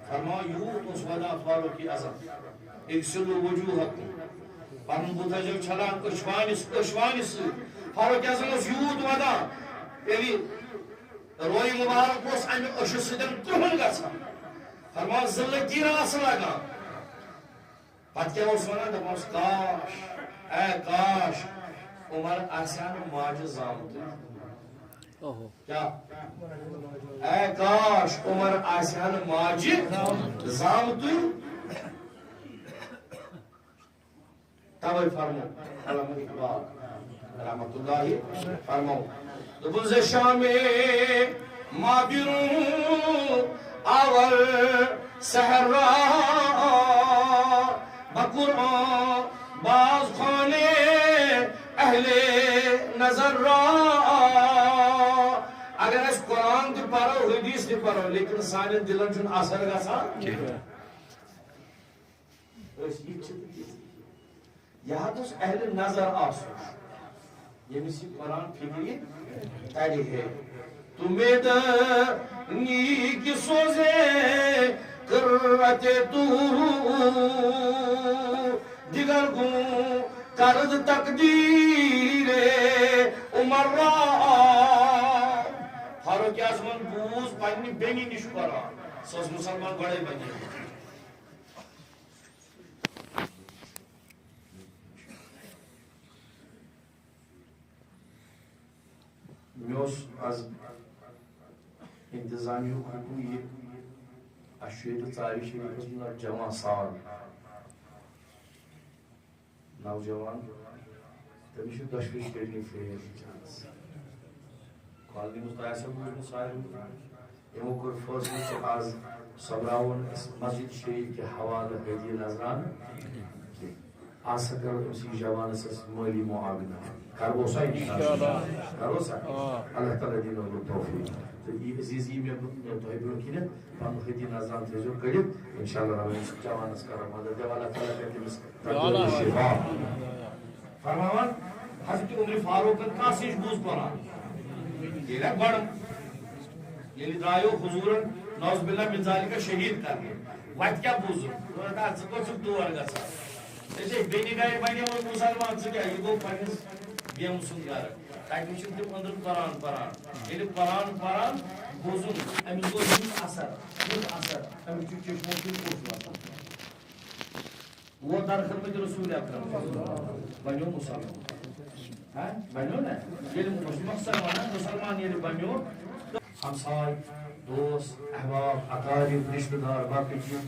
فرماوان، یوٗت اوس ودان فاروق اعظم، اغسلوا وجوہکم، پنُن بُتھ ٲسۍزیو چھلان أچھ وانہِ، أچھ وانہِ سۭتۍ۔ فاروق اعظم اوس یوٗت ودان، ییٚلہِ روے مبارک اوس امہِ أچھِ سۭتۍ کرٛہُن گژھان۔ فرماوان، زٕ لٔکیٖرٕ آسہٕ لگان۔ پتہٕ کیٛاہ اوس ونان؟ دپان اوس، کاش، اے کاش، عمر آسہِ ہا نہٕ ماجہِ زامتُے۔ اوہو۔ کیٛاہ؟ اے کاش، عمر آسہِ ہا نہٕ ماجہِ زامتُے۔ توے فرمو علامہ اقبال رحمت اللہ فرمو، دوٚپُن، ز شام مادروں آور سحر را، بقرآن باز خوان اہل نظر را۔ اگر أسۍ قرآن تہِ پرو، حدیث تہِ پرو، لیکن سانٮ۪ن دِلن چھُنہٕ اثر گژھان۔ کینٛہہ۔ أسۍ یِتھۍ چھِ تہٕ تِتھۍ۔ یہِ حظ گوٚژھ اہل نظر آسُن، ییٚمِس یہِ قرآن فِکرِ تَرِ ہے۔ تو میدانی کی سوزے قرت تو، دیگر گوں کرد تقدیر عمر را۔ فاروق اعظمن بوٗز پننہِ بیٚنہِ نِش قرآن۔ سۄ ٲس مُسلمان گۄڈَے بنیمٕژ۔ مےٚ اوس از انتظامیہُک حُکم یہِ، اَسہِ چھُ ییٚتہِ ژارِ شریٖفَس منٛز اکھ جوان سال، نوجوان، تٔمِس چھُ دۄشوٕے کِڈنی فیل گٔمٕژ۔ کالنی منٛز تۄہہِ آسیو بوٗزمُت ساروٕے۔ یِمو کوٚر فٲصلہٕ کہِ آز سۄمبراوون أسۍ مسجد شریٖف کہِ حوالہٕ ہدیہِ نذرانہٕ۔ آز ہسا کرو أمۍ سٕے جوانس أسۍ مٲلی معاونت۔ کرو سا انشاءاللہ۔ انشاءاللہ۔ کرو سا؟ آ۔ اللہ تعالیٰ دِنو توفیٖق۔ تہٕ یہِ عزیٖزی مےٚ، مےٚ تۄہہِ برونٛہہ کِنٮ۪تھ پنُن ہدیہِ نذرانہٕ تھٲیزیو کٔڑِتھ۔ انشاءاللہ رحمان، أمِس جوانس کرو مدد۔ دِیو اللہ تعالیٰ کرِ تٔمِس یا اللہ۔ شفا۔ فرماوان، حضرت عمر فاروقن کس نِش بوٗز قرآن؟ ییٚلہِ گۄڈٕ، ییٚلہِ درٛایو حضوٗرن نعوذ باللہ من ذالک شہیٖد کرنہِ، وتہِ کیٛاہ بوٗزُن؟ دوٚپُن، "اَدٕ ژٕ کوٚت چھُکھ تور گژھان؟ ژےٚ چھے بیٚنہِ گرِ بنیومُت مُسلمان، ژٕ کیٛاہ؟" یہِ گوٚو پننِس بیمہٕ سُنٛد گرٕ۔ تتہِ وٕچھِن تِم أنٛدرٕ قرآن پران۔ ییٚلہِ قرآن پران بوٗزُن، أمِس گوٚو یُتھ اثر، یُتھ اثر، أمِس چھُ چشمو کِنۍ اوٚش وَسان۔ ووت در خدمت رسول اکرم، بنیو مسلمان۔ ہاں، بنیو نا؟ ییٚلہِ مُس-، مُسلمان، مُسلمان ییٚلہِ بنیو، تہٕ ہمساے، دوس، احباب، اقارب، رشتہٕ دار، باقٕے چیٖز،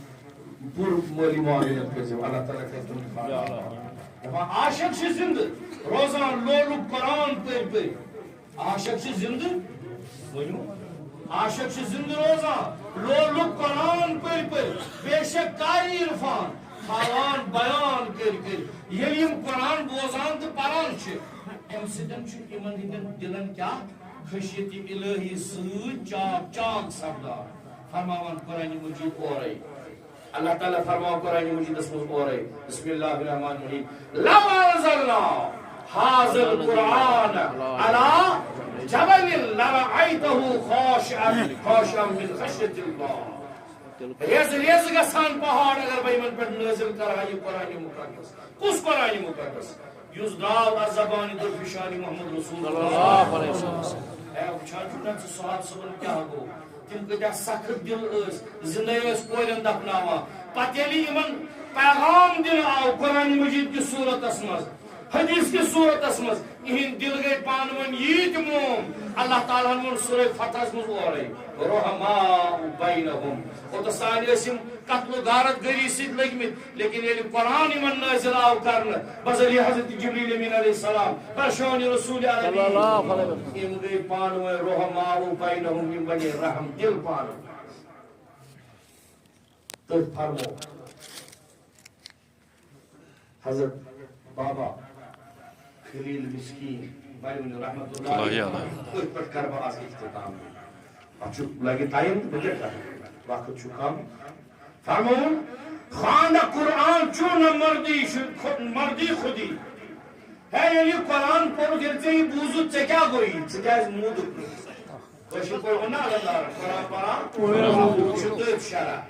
پوٗرٕ مٲلی معاونت کٔرۍزیو، اللہ تعالیٰ کَرِ تِمن فراہم۔ دَپان، عاشق چھِ زِندٕ روزان لولُک قرآن پٔرۍ پٔرۍ۔ عاشق چھِ زِندٕ، ؤنِو۔ عاشق چھِ زِندٕ روزان لولُک قرآن پٔرۍ پٔرۍ، بے شک قاری عرفان تھاوان بیان کٔرۍ کٔرۍ۔ ییٚلہِ یِم قرآن بوزان تہٕ پران چھِ، اَمہِ سۭتۍ چھُ یِمن ہٕنٛدٮ۪ن دِلن کیٛاہ؟ خشیت الہی سۭتۍ چاک چاک سپدان۔ فرماوان قرآن مجید اورے۔ اللہ تعالیٰ فرماوان قرآن مجیدس منٛز اورے، بسم اللہ الرحمن الرحیم، لو انزلنا هذا القرآن على جبل لرأيته خاشعا، خاشعا من خشية الله۔ ریزٕ ریزٕ گژھان پہاڑ اگر بہٕ یِمن پٮ۪ٹھ نٲزِل کرٕ ہا یہِ قرآن مقدس۔ کُس قرآن مقدس؟ یُس درٛاو از زبانِ درفشانِ محمد رسول اللہ۔ صلی اللہ علیہ وسلم۔ اے، وٕچھان چھُکھ نہ ژٕ سہاد صٲبُن کیٛاہ گوٚو؟ تِم کۭتیٛاہ سخت دِل ٲسۍ، زِندَے ٲسۍ کورٮ۪ن دفناوان۔ پتہٕ ییٚلہِ یِمن پیغام دِنہٕ آو قرآن مجید کِس صوٗرتس منٛز، حدیث کِس صوٗرتس منٛز، یِہِنٛدۍ دِل گٔے پانہٕ ؤنۍ ییٖتۍ موم۔ اللہ تعالیٰ ہن ووٚن سورہ فتحس منٛز اورَے، رحماء بینہم۔ اوٚتَس تانۍ ٲسۍ یِم قتل و غارت گری سۭتۍ لٔگۍ مٕتۍ، لیکن ییٚلہِ قرآن یِمن نٲزِل آو کرنہٕ، بذریعہ حضرت جبریل امین علیہ السلام، برشان رسول عربی، صلی اللہ علیہ وسلم۔ یِم گٔے پانہٕ ؤنۍ رحماء بینہم، یِم بنے رحم دل پانہٕ ؤنۍ۔ تٔتھۍ فرمو حضرت بابا خلیل مسکین بنیون رحمت اللہ اللہ علیہ۔ علیہ۔ أتھۍ پٮ۪ٹھ کرٕ بہٕ آز اختتام۔ اتھ چھُ لگہِ ٹائم تہٕ بہٕ کیٛاہ کرٕ؟ وقت چھُ کم۔ فرمووُن، خواندہ قرآن چون نہ مردی شُد، خو-، مردی خودی۔ ہے، ییٚلہِ یہِ قرآن پوٚرُتھ، ییٚلہِ ژےٚ یہِ بوٗزُتھ، ژےٚ کیٛاہ گوٚوُے؟ ژٕ کیٛازِ موٗدُکھ نہٕ؟ کٲشِر پٲٹھۍ ووٚن نا علمدارن، قرآن پران چھُ تٔتھۍ شرح۔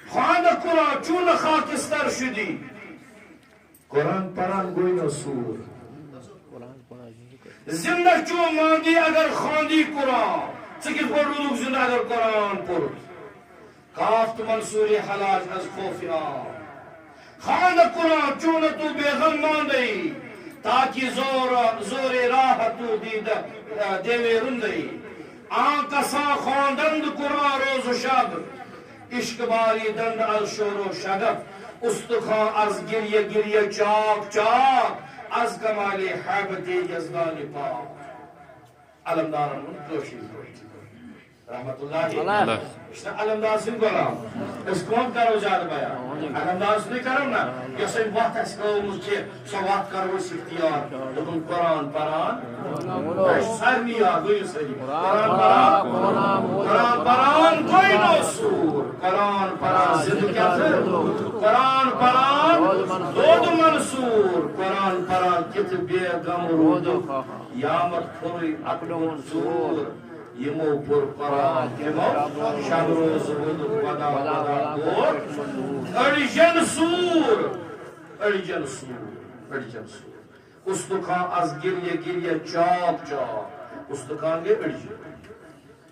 خواندہ قرآن چون نہ خاکستر شُدی۔ قرآن پران گوٚو نہ سوٗر۔ زندہ چون ماندی اگر خواندی قرآن۔ ژٕ کِتھ پٲٹھۍ روٗدُکھ زندہ اگر قرآن پوٚرُتھ؟ کاف تہٕ منصوٗرِ حلاج از خوف عام۔ خواندہ قرآن چون نہ تو بے غم ماندی۔ تاکہ زور، زور راہ تو دیدہ، دیوے رندی۔ آن کسان خواندند قرآن روز و شب۔ عشق باری دند از شور و شگف، استخوان از گریه گریه چاک چاک، از کمال هیبت یزدان پاک۔ علمدارن ہُنٛد کٲشِر پٲٹھۍ۔ رحمت اللہ۔ اللہ۔ یہِ چھُنہ علمدار سٕنٛدۍ غلام۔ أسۍ کون کرو زیادٕ بیان؟ علمدار سٕنٛدٕے کرو نہ۔ یۄس أمۍ وَتھ اَسہِ ہٲومٕژ چھِ، سۄ وَتھ کرو أسۍ اختیار۔ دوٚپُن قرآن پران۔ اَسہِ سارنٕے یاد، ؤنِو سٲری۔ قرآن پران، قرآن پران گوٚو نہ سوٗر۔ قرآن پران زِندٕ کیٛاہ تہٕ؟ قرآن پران دود منصوٗر۔ قرآن پران کِتھ بے غم روٗدُکھ۔ یامت کھوٚرُے اَکہٕ ڈوٗن ژوٗر۔ یِمو پوٚر قرآن تِمو شب روز روٗدُکھ ودا ودا گوٚو أڑجن سوٗر۔ أڑجن سوٗر۔ أڑجن سوٗر۔ استخوان از گریہ گریہ چاک چاک۔ استخوان گٔے أڑجہِ۔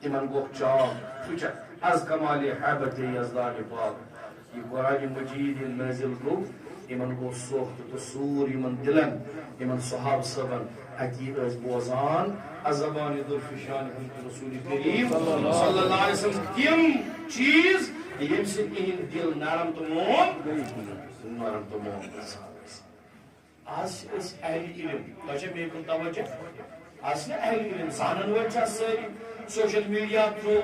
تِمن گوٚو چاک پھٕچکھ از کمال ہیبت یزدان پاک۔ یہِ قرآن مجید ییٚلہِ نٲزِل گوٚو، یِمن گوٚو سۄکھ تہٕ سوٗر یِمن دِلن، یِمن صحابہٕ صٲبن۔ اَتی ٲسۍ بوزان از زبانِ درفشان حضرت رسول کریم صلی اللہ علیہ وسلم تِم چیٖز، ییٚمہِ سۭتۍ یِہِنٛدۍ دِل نرم تہٕ موم، نرم تہٕ موم گژھان ٲسۍ۔ آز چھِ أسۍ اہل علم، تۄہہِ چھا مےٚ کُن توجہ؟ آز چھِنہ اہل علم زانن وٲلۍ چھا سٲری؟ Social media through,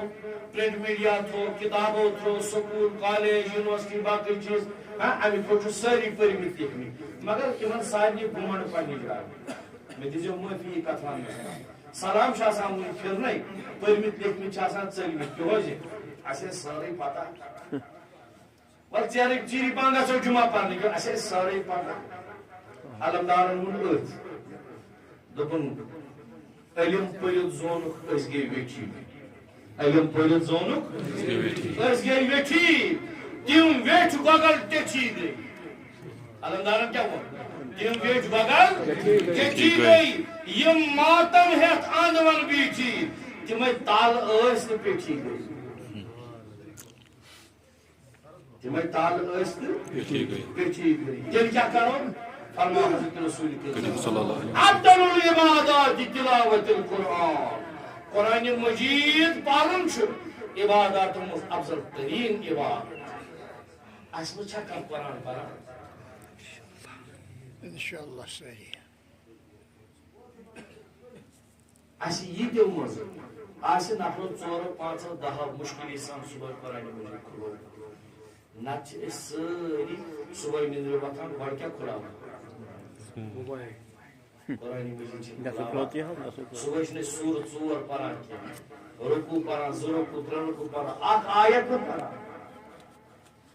print media through, کتابو تھرو، سکول، کالج، یونیورسٹی، باقٕے چیٖز، ہاں، اَمہِ تھرو چھُ سٲری پٔرمٕتۍ لیکھمٕتۍ، مگر یِمن سارنٕے گُمنڈ پننہِ جایہِ۔ مےٚ دیٖزیو معٲفی یہِ کتھ وننس۔ سلام چھُ آسان وُنہِ پھِرنَے، پٔرمٕتۍ لیکھمٕتۍ چھِ آسان ژٔلمٕتۍ۔ کیٛاہ حظ یہِ؟ اَسہِ ٲس سٲرٕے پتہ۔ وَلہٕ ژیرٕے، ژیٖری پَہَن گژھو جمعہ پَرنہِ، کیٛاہ اَسہِ ٲسۍ سٲرٕے پَران۔ علمدارَن ووٚن أتھۍ۔ دوٚپُن، "علم پٔرِتھ زونُکھ أسۍ گٔے ویٹھی۔" علم پٔرِتھ زونُکھ أسۍ گٔے ویٹھی۔ تِم ویٹھۍ گۄگل ٹیٹھی گٔے۔ علمدارَن کیٛاہ ووٚن؟ تِم ویٹھۍ گۄگل ٹیٹھی گٔے۔ یِم ماتم ہٮ۪تھ اَنٛد وَن بیٖٹھی، تِمَے تَل ٲسۍ تہٕ پیٹھی گٔے۔ تِمے تَل ٲسۍ تہٕ پیٹھی گٔے۔ پیٹھی گٔے۔ تیٚلہِ کیٛاہ کرو؟ فرماو حضرت رسول کریم کریم صلی اللہ علیہ وسلم۔ افضل العبادات تلاوت القرآن۔ قرآن مجید پرُن چھُ عباداتو منٛز افضل ترین عبادت۔ اَسہِ منٛز چھا کانٛہہ قرآن پران؟ انشاءاللہ سٲری۔ اَسہِ ییٖتیو منٛز آسہِ نفرو ژورو پانٛژو دَہو مُشکِلی سان صُبحٲے قرآنِ مجیٖد کھُلومُت۔ نَتہٕ چھِ أسۍ سٲری صُبحٲے نِندرِ وۄتھان، گۄڈٕ کیٛاہ کھُلاوان؟ قرآنِ مجیٖد چھِ أسۍ کھُلاوان۔ صُبحٲے چھِنہٕ أسۍ سورٕ ژور پَران کینٛہہ۔ رکوع پَران، زٕ رکوع، ترٛےٚ رکوع پَران، اَکھ آیت نہٕ پَران۔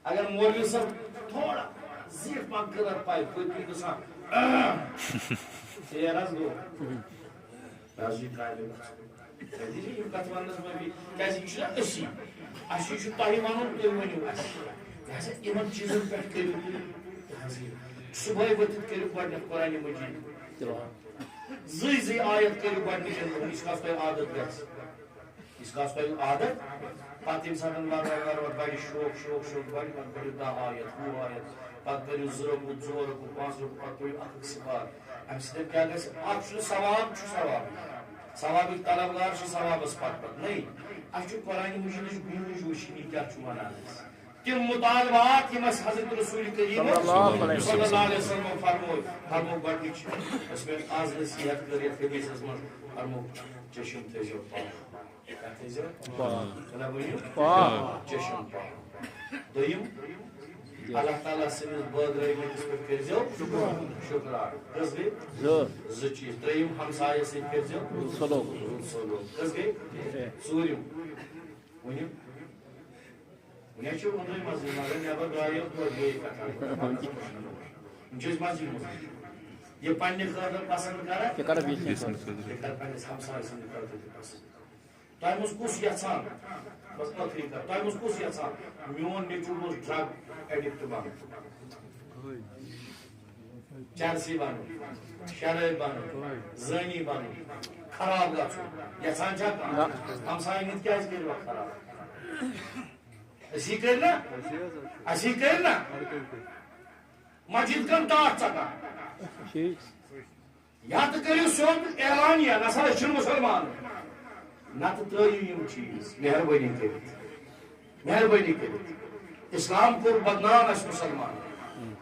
اگر مولوی صٲب تھوڑا زیٖٹھ پہن کٔدٕر پایہِ، پٔتۍ کِنۍ گژھان، ژیر حظ گوٚو۔ مےٚ حظ چھُ یہِ کامہِ گژھُن۔ تۄہہِ دِژ یہِ کَتھ وَننَس منٛز بیٚیہِ، کیٛازِ یہِ چھُنہ أسی۔ اَسہِ چھُ تۄہہِ وَنُن، تُہۍ ؤنِو اَسہِ۔ لہذا یِمَن چیٖزَن پٮ۪ٹھ کٔرِو یہِ حظ یہِ۔ صُبحٲے ؤتھِتھ کٔرِو گۄڈٕنٮ۪تھ قرآنِ مجیٖد تِلاوت۔ زٕے زٕے آیت کٔرِو گۄڈٕنِچَن دۄہَن، یُس کَس تۄہہِ عادت گژھِ۔ یُس کَس تۄہہِ عادت، پَتہٕ ییٚمہِ ساتہٕ وارٕ وارٕ وارٕ وارٕ بَڑِ شوق، شوق، شوق بَڑِ، پَتہٕ کٔرِو دَہ آیت، وُہ آیت، پَتہٕ کٔرِو زٕ رکوع، ژور رکوع، پانٛژھ رکوع، پَتہٕ کٔرِو اَکھ أکۍ سٕے بار۔ اَمہِ سۭتۍ کیٛاہ گژھِ؟ اَکھ چھُ ثواب، چھُ ثواب۔ ثوابٕکۍ طلبگار چھِ ثوابَس پَتہٕ پَتہٕ۔ نٔے، اَسہِ چھُ قرآنِ مجیٖدٕچ گوٗنٛج وٕچھِنۍ، یہِ کیٛاہ چھُ وَنان اَسہِ۔ تِم مطالبات، یِم اَسہِ حضرت رسول کریم صلی اللہ علیہ وسلم۔ صلی اللہ علیہ وسلم فرموو، فرموو گۄڈٕنِچ، یۄس مےٚ آز نصیحت کٔر یَتھ حدیثس منٛز، فرموو، چشم تھٲیزیو پاک۔ کیٛاہ تھٲیزیو؟ پاک۔ کیٛاہ ؤنِو؟ پاک۔ چشم پاک۔ دوٚیِم، اللہ تعالیٰ سٕنٛدِس بٲگرٲومٕتِس پٮ۪ٹھ کٔرۍزیو شُکر۔ شُکر۔ کٔژ گٔے؟ زٕ۔ زٕ چیٖز۔ ترٛیٚیِم، ہمسایَس سۭتۍ کٔرۍزیو رُت سلوک۔ رُت سلوک۔ کٔژ گٔے؟ ترٛےٚ۔ ژوٗرِم، ؤنِو۔ وۄنۍ چھِ ووٚنمُے منٛزٕے، مگر نٮ۪بر درٛایو توتہِ گٔیے کتھا۔ وۄنۍ چھِ أسۍ مسجدِ منٛز۔ یہِ پننہِ خٲطرٕ پسنٛد کران، یہِ کرو بیٚیہِ سٕنٛدِ خٲطرٕ۔ یہِ کرِ پننِس ہمسایہِ سٕنٛدِ خٲطرٕ تہِ پسنٛد۔ تۄہہِ منٛز کُس یژھان، بس ٲخری کتھ، تۄہہِ منٛز کُس یژھان میون نیٚچوٗ گوٚژھ drug addict بنُن؟ چرسی بنُن، شرٲبۍ بنُن، زٲنی بنُن، خراب گژھُن۔ یژھان چھا کانٛہہ؟ نہ۔ ہمسایہِ ہٕنٛدۍ کیٛازِ کٔرِو اَتھ خراب؟ أسی کٔرۍ نا؟ اَسی کٔرۍ نا؟ مسجد کن ٹاٹھ ژٹان۔ ٹھیٖک۔ یا تہٕ کٔرِو سیوٚد اعلانیہ، نسا أسۍ چھِنہٕ مُسلمان۔ نتہٕ ترٛٲیِو یِم چیٖز، مہربٲنی کٔرِتھ۔ مہربٲنی کٔرِتھ۔ اسلام کوٚر بدنام اَسہِ مُسلمانن۔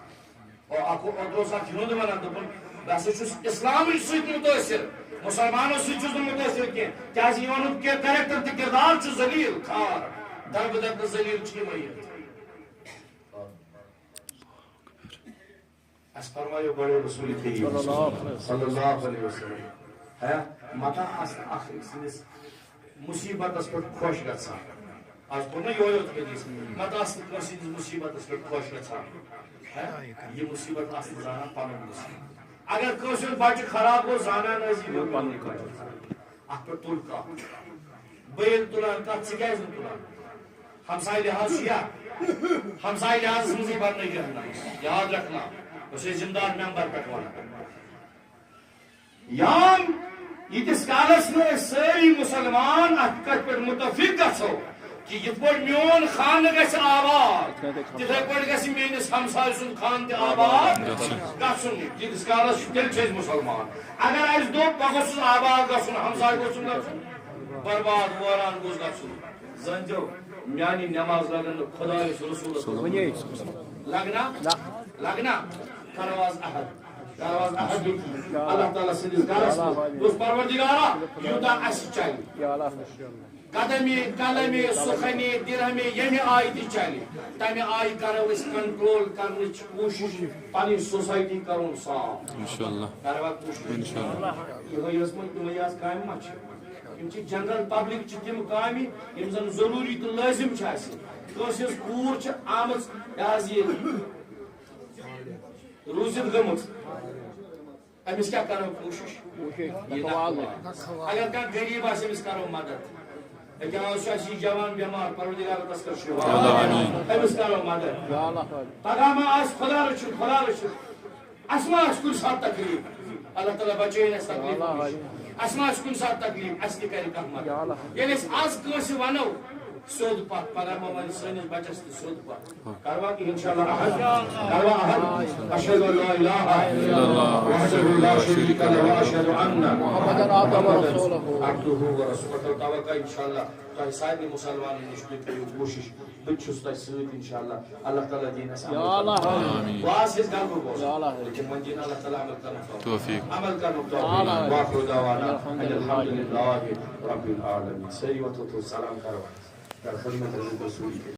او، اکھ، اوترٕ اوس اکھ ہیوٚنٛد وَنان، دوٚپُن، "بہٕ ہسا چھُس اسلامٕچ سۭتۍ مُتٲثِر، مُسلمانو سۭتۍ چھُس نہٕ مُتٲثِر کینٛہہ، کیٛازِ یِہُنٛد کہِ-، character تہٕ کِردار چھُ ذلیٖل، کھار، دربٕدر تہٕ ذلیٖل چھِ یِمَے یٲتۍ۔" اَسہِ فرمایو گۄڈے رسول کریم صلی اللہ علیہ وسلم۔ صلی اللہ علیہ وسلم۔ ہے، متا آسہِ اکھ أکۍ سٕنٛدِس مُصیٖبتس پٮ۪ٹھ خۄش گژھان۔ آز کوٚر نہ یوہے یوت حدیث۔ متا آسہِ نہٕ کٲنٛسہِ ہٕنٛدِس مُصیٖبتس پٮ۪ٹھ خۄش گژھان۔ ہے، یہِ مُصیٖبت آسہِ نہٕ زانان پنُن مُصیٖبت۔ اگر کٲنٛسہِ ہُنٛد بچہٕ خراب گوٚو، زانان ٲسۍ یہِ مےٚ پنُن بچہٕ خراب۔ اتھ پٮ۪ٹھ تُل کتھ۔ بہٕ ییٚلہِ تُلان کتھ، ژٕ کیازِ نہٕ تُلان؟ ہمسایہِ لحاظ چھُ یا؟ ہمسایہِ لحاظ سمجھی بننے جہنم۔ یاد رکھنا، بہٕ چھُسے ذمہٕ دار ممبر پٮ۪ٹھ ونان۔ یام ییٖتِس کالس نہٕ أسۍ سٲری مُسلمان اتھ کتھِ پٮ۪ٹھ مُتفِق گژھو کہِ یِتھ پٲٹھۍ میون خانہٕ گژھِ آباد، تِتھے پٲٹھۍ گژھِ میٲنِس ہمسایہِ سُنٛد خانہٕ تہِ آباد گژھُن۔ ییٖتِس کالس چھُ، تیٚلہِ چھِ أسۍ مُسلمان۔ اگر اَسہِ دوٚپ، بہٕ گوٚژھُس آباد گژھُن، ہمسایہِ گوٚژھُم گژھُن، برباد وٲران گوٚژھ گژھُن۔ زٲنۍزیو، میانہِ نٮ۪ماز لگن نہٕ خۄدایس رسوٗلس لگنا؟ لگنا؟ کرو آز عہد۔ کرو آز عہد۔ اللہ تعالیٰ سٕنٛدِس گرس منٛز دوٚپُس، پروردگارا، یوٗتاہ اَسہِ چلہِ، قدمے، قلمے، سخنے، درہمے، ییٚمہِ آیہِ تہِ چلہِ، تَمہِ آیہِ کرو أسۍ کنٹرول کرنٕچ کوٗشش، پنٕنۍ سوسایٹی کرون صاف۔ انشاءاللہ۔ کروا کوٗشش؟ انشاءاللہ۔ یِہوٚے ٲس وۄنۍ، یِہوٚے آز کامہِ ما چھِ؟ یِم چھِ جنرل پبلک، چھِ تِم کامہِ یِم زن ضروٗری تہٕ لٲزم چھِ اَسہِ۔ کٲنٛسہِ ہٕنٛز کوٗر چھِ آمٕژ، یہِ حظ یہِ روٗزِتھ گٔمٕژ، أمِس کیٛاہ کرو کوٗشِش؟ یہِ نہ کھوال۔ اگر کانٛہہ غریٖب آسہِ، أمِس کرو مدد۔ أکیٛاہ آز چھُ اَسہِ یہِ جوان بٮ۪مار، پروردگار تس کر شفا۔ أمِس کرو مدد۔ پگاہ ما آسہِ خۄدا رٔچھِن، خۄدا رٔچھِن۔ اَسہِ ما آسہِ کُنہِ ساتہٕ تکلیٖف؟ اللہ تعالیٰ بچٲیِن اَسہِ تکلیٖف نِش۔ اَسہِ ما آسہِ کُنہِ ساتہٕ تکلیٖف، اَسہِ تہِ کَرِ کانٛہہ مدد۔ ییٚلہِ أسۍ آز کٲنٛسہِ وَنو، سیوٚد پَتھ، پَگاہ ما وَنہِ سٲنِس بَچَس تہِ سیوٚد پَتھ۔ کَروا کہِ اِنشاءاللہ احد؟ کَروا احد؟ أشهد أن لا إله إلا الله وحده لا شريك له وأشهد أن محمدا عبده ورسوله۔ عبده ورسوله۔ توقع اِنشاءاللہ تۄہہِ سارنٕے مُسلمانَن نِش، تُہۍ کٔرِو کوٗشِش، بہٕ تہِ چھُس تۄہہِ سۭتۍ اِنشاءاللہ۔ اللہ تعالیٰ دِیِن اَسہِ عمل کرنُک۔ آمیٖن۔ واز ہیٚژ گنٛڈٕ اوس، لیکن وۄنۍ دِیِن اللہ تعالیٰ عمل کرنُک توفیٖق۔ توفیٖق۔ عمل کرنُک توفیٖق۔ وآخر دعوانا أن الحمد لله رب العالمين۔ سٲری وۄتھو تھوٚد سلام کرو۔ در خدمت حضرت رسول۔